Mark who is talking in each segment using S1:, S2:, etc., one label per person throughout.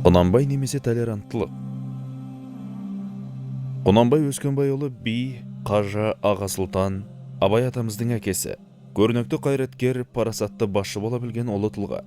S1: Құнанбай немесе толеранттылық. Құнанбай Өскенбайұлы би, қажы, аға сұлтан, Абай атамыздың әкесі. Көрнекті қайраткер, парасатты басшы бола білген ұлы тұлға.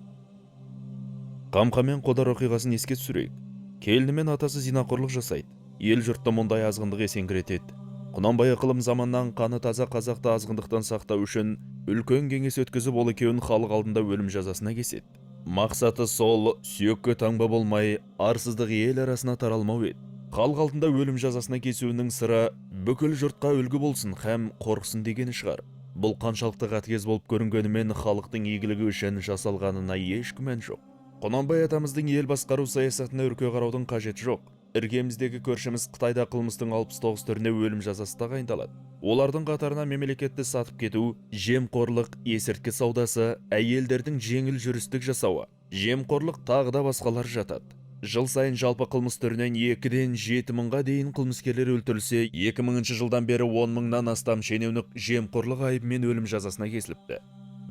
S1: Қамқа мен Қодар оқиғасын еске түсірейік. Келіні мен атасы зинақорлық жасайды. Ел жұртты мұндай азғындық есеңгіретеді. Құнанбай ықылым заманнан қаны таза қазақты азғындықтан сақтау үшін үлкен кеңес өткізіп, ол екеуін халық алдында өлім жазасына кеседі. Мақсаты сол сүйекке таңба болмай, арсыздық ел арасына таралмау еді. Халық алдында өлім жазасына кесуінің сыры бүкіл жұртқа үлгі болсын һәм қорықсын дегені шығар. Бұл қаншалықты қатыгез болып көрінгенімен, халықтың игілігі үшін жасалғанына еш күмән жоқ. Құнанбай атамыздың ел басқару саясатына үрке қараудың қажеті жоқ. Іргеміздегі көршіміз Қытайда қылмыстың 69 түріне өлім жазасы тағайындалады. Олардың қатарына мемлекетті сатып кету, жемқорлық, есірткі саудасы, әйелдердің жеңіл жүрістік жасауы, жемқорлық, тағы да басқалар жатады. Жыл сайын жалпы қылмыс түрінен 2-ден 7 мыңға дейін қылмыскерлер өлтірілсе, 2000 жылдан бері 10 мыңнан астам шенеунік жемқорлық айыбымен өлім жазасына кесіліпті.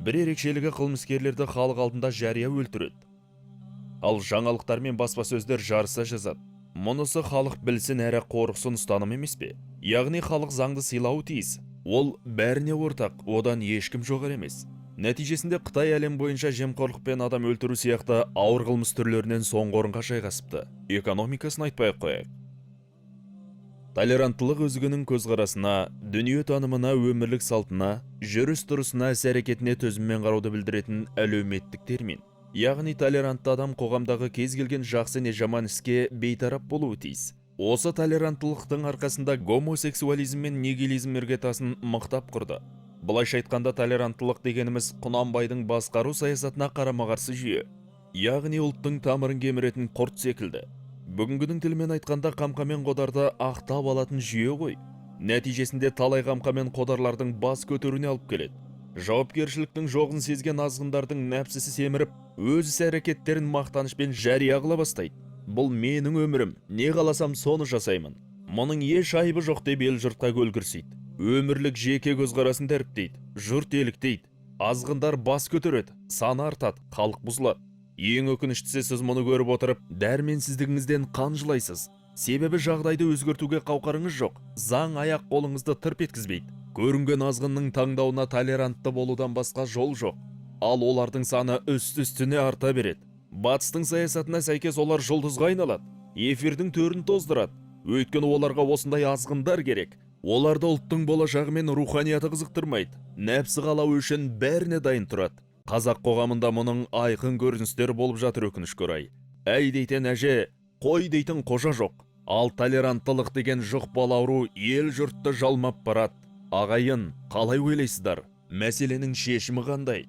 S1: Бір ерекшелігі, қылмыскерлерді халық алдында жария өлтіреді. Ал жаңалықтар мен баспасөздер жарыса жазады. Мұнысы халық білсін әрі қорықсын ұстаным емес пе? Яғни халық заңды сыйлауы тиіс. Ол бәріне ортақ, одан ешкім жоғары емес. Нәтижесінде Қытай әлем бойынша жемқорлық пен адам өлтіру сияқты ауыр қылмыс түрлерінен соңғы орынға жайғасыпты. Экономикасын айтпай ақ қояйық. Толеранттылық өзгенің көзқарасына, дүниетанымына, өмірлік салтына, жүріс-тұрысына, іс-әрекетіне төзіммен қарауды білдіретін әлеуметтік термин. Яғни толерантты адам қоғамдағы кез келген жақсы не жаман іске бейтарап болуы тиіс. Осы толеранттылықтың арқасында гомосексуализм мен нигилизм іргетасын мықтап құрды. Былайша айтқанда, толеранттылық дегеніміз Құнанбайдың басқару саясатына қарама-қарсы жүйе. Яғни ұлттың тамырын кеміретін құрт секілді. Бүгінгінің тілімен айтқанда, Қамқа мен Қодарды ақтап алатын жүйе ғой. Нәтижесінде талай Қамқа мен Қодарлардың бас көтеруіне алып келеді. Жауапкершіліктің жоғын сезген азғындардың нәпсісі семіріп, өз іс әрекеттерін мақтанышпен жария қыла бастайды. Бұл менің өмірім, не қаласам соны жасаймын. Мұның еш айыбы жоқ деп ел жұртқа көлгірсейді. Өмірлік жеке көзқарасын дәріптейді, жұрт еліктейді. Азғындар бас көтереді, саны артады, халық бұзылады. Ең өкініштісі, сіз мұны көріп отырып, дәрменсіздігіңізден қан жылайсыз. Себебі жағдайды өзгертуге қауқарыңыз жоқ. Заң аяқ қолыңызды тырп еткізбейді. Көрінген азғынның таңдауына толерантты болудан басқа жол жоқ. Ал олардың саны үсті-үстіне арта береді. Батыстың саясатына сәйкес олар жұлдызға айналады. Эфирдің төрін тоздырады. Өйткені оларға осындай азғындар керек. Оларды ұлттың болашағы мен руханияты қызықтырмайды. Нәпсі қалауы үшін бәріне дайын тұрады. Қазақ қоғамында мұның айқын көріністері болып жатыр, өкінішке орай. Әй дейтін әже, қой дейтін қожа жоқ. Ал толеранттылық деген жұқпалы ауру ел жұртты жалмап барады. Ағайын, қалай ойлайсыздар? Мәселенің шешімі қандай?